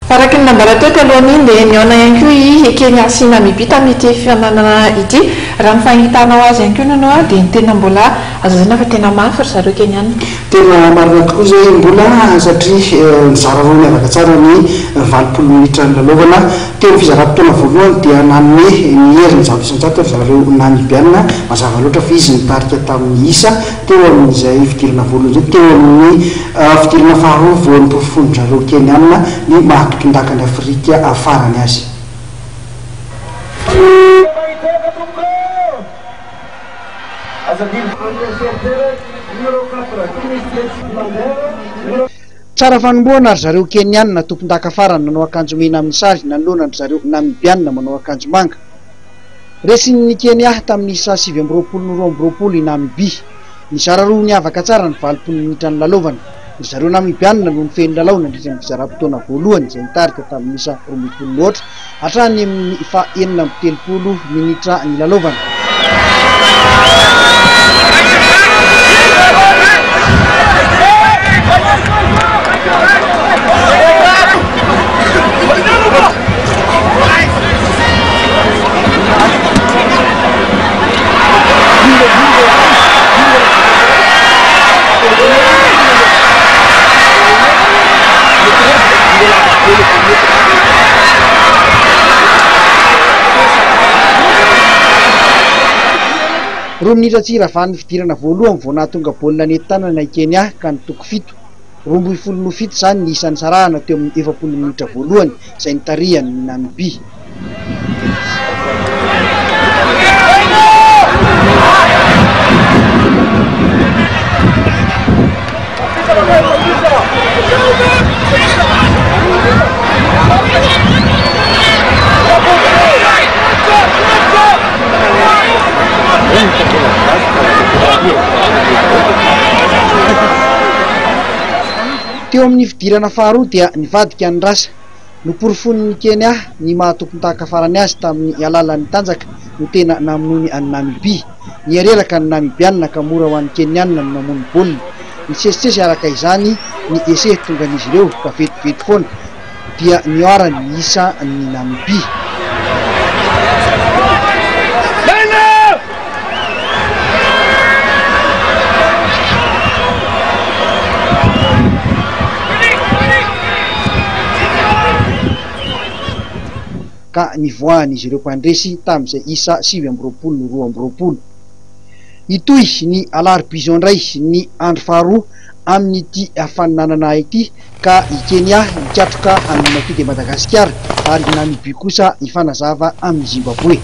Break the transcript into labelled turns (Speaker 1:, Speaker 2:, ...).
Speaker 1: Fa araka ny nambara teo talohan'iny dia nihaona ihany koa i Kenya sy Namibia tamin'ity fihaonana ity. Raha ny fahitanao azy ihany koa Nono dia ny tena mbola azo lazaina fa tena mafy ry zareo Kenyana.
Speaker 2: Tena marina tokoa izay Mbola satria nizara roa niavaka tsara ny 80 minitra nilalaovana. Teo amin'ny fizaram-potoana voalohany dia nanome ny heriny 100% ry zareo Namibiana. Mazava loatra fa izy nitarika tamin'ny isa. Teo amin'izay fidirana voalohany izay, teo amin'ny fidirana faharoa vao noporofoin-dry zareo Keniana ny maha tompondakan'i Afrika farany azy. Tsara fanombohana ry zareo Keniana tompondaka farany nanao akanjo mena amin'ny sary nanoloana an-dry zareo Namibiana manao akanjo manga. Resin'i Kenya tamin'ny isa 29 no 22 i Namibia. Nizara roa niavaka tsara ny 80 minitra nilalaovana. Ry zareo Namibianina no nifehy ny lalao nandritra ny fizaram-potoana voalohany izay nitarika tamin'ny isa 12 no aotra hatrany amin'ny faha 36 minitra nilalaovana. Roa minitra tsy hiravan'ny fidirana voalohany vao nahatonga baolina nety tanana i Kenya ka nitoko fito. 12 no fito izany ny isa nisarahana teo amin'ny 40 minitra voalohany izay nitarihan'ny Namibia. Teo amin'ny fidirana faharoa dia nivadika ny rasa. Noporofoin'i Kenya ny maha tompon-daka farany azy tamin'ny alalan'ny tanjaka no tena namonoany an'i Namibia. Niha-reraka ny Namibianina ka mora ho an'ny Kenyana ny namono baolina. Nisesisesy araka izany ny essai tongan'izy ireo ka vetivety foana dia nihoarany ny isan'ny Namibia. Ka nivoahan'izy ireo mpandresy tamin'izay isa 29 no 22. Hitohy ny alarobia izao indray ny andro faharoa amin'ity faninanana ity ka i Kenya hikatroka amin'i Maki de Madagasikara ary i Namibia kosa hifanazava amin'i Zimbabwe.